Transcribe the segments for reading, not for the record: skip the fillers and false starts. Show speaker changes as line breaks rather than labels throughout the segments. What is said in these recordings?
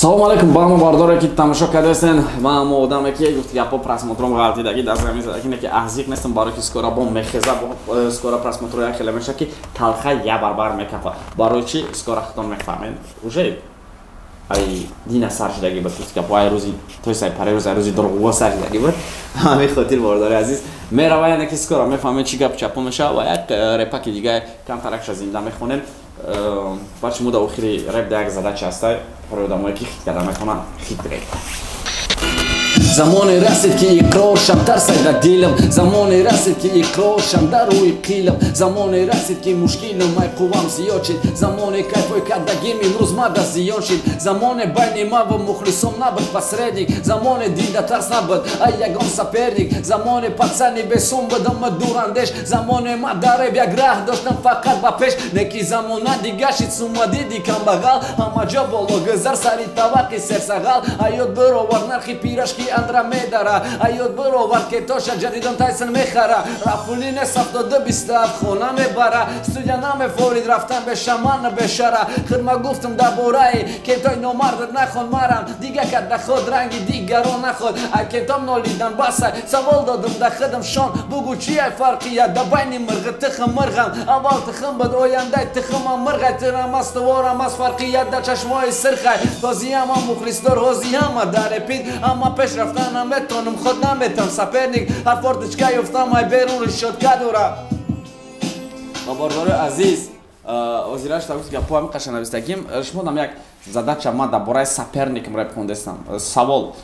Салому алейкум ба ҳама бардоре, ки тамошо кардастен. Ман ҳамо одаме, ки гуфт, гапо просмотром ғалтидаги дастами задаки, ки аҳзиқ нестам, барои ки скоро бо мехеза, скоро просмотро як хеле меша, ки талха я барбар мекафа. Барои чи, скоро худтон мефаҳмед. Уже ай дина сар шудаги буд, гуфт гапо, ай рӯзи, то есть ай пари рӯз, ай рӯзи дурғуво сар шудаги буд. Ҳамин хотир, бардори азиз, мерава, яъне ки скоро мефаҳмед, чӣ гап чапо мешава. Ва як репаки дига камтаракша зинда мехонем. Баъд шумо дар охири реп да як задача ҳастай барои одамое, ки хит карда метавонанд, хит реп. Замоне расид, ки иқрор шам, тарсай дар дилам. Замоне расид, ки иқрор шам дар рӯи қилам. Замоне расид, ки мушкилам ай қуввам зиёд шид. Замоне кайфои кардагим имрӯз мада зиён шид. Замоне байни ма ва мухлисом набуд посредник. Замоне дида тарс набуд ай ягон соперник. Замоне пацани бесум будам ма дурандеш. Замоне ма дар реп як раҳ доштам, фақат ба пеш. Неки замона дига шид, сума диди камбағал. Ҳама ҷо боло гузар, сари таваққи серсағал. Аёд бировард нархи пирашки Андромедара. Аёд бировард, ки тоша ҷадидон Тайсон мехара. Рафули нест, 72-27 хона мебара. Студия намефорид, рафтан бешаман бешара. Хидма гуфтам дар бораи кентои номардат, нахон марам. Дига карда худ ранги дигарон наход. Ай кентом нолидан басай. Савол додам да хидам, шон бугу, чи ай фарқият да байни мирғи тихм мирғам? Аввал тихм буд, ояндай тихмам мирғай. Тирам астуворам аз фарқият да чашмои сирхай. Ҳозиама мухлисдор, ҳозиама дар репит. Ама пеш рафтан наметонам, худ наметам соперник. Ҳар форточка ёфтам, ай берун решётка дора. Ва бордори азиз, озираш та гуфт гапо, ҳами қаша навистагим. Шумо дам як задача: ман дар бораи соперникам реп хондестам. Савол: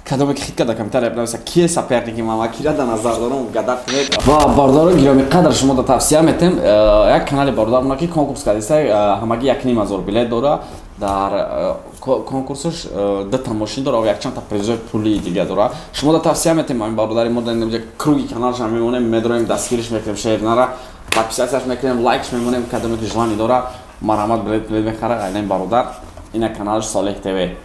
кадоме ки хит карда, комментария бинависа, кие соперники ман ва кира дар назар дорам, гадар кунед. Ва бардори гироми қадр, шумо да тавсия метем як канали бародармона, ки конкурс кардиста, ҳамагӣ 1500 билет дора. Дар конкурсаш дута мошин дора ва якчандта призои пулии дига дора. Шумо да тавсия метем ҳамин бародари мо, круги каналша мемонем, медроем, дастгириш мекунем, шернара подписатсияш мекунем, лайкш мемонем. Кадоме ки желание дора, марҳамат, билет мехара. Айнан бародар, ина каналаш, Солеҳ ТВ.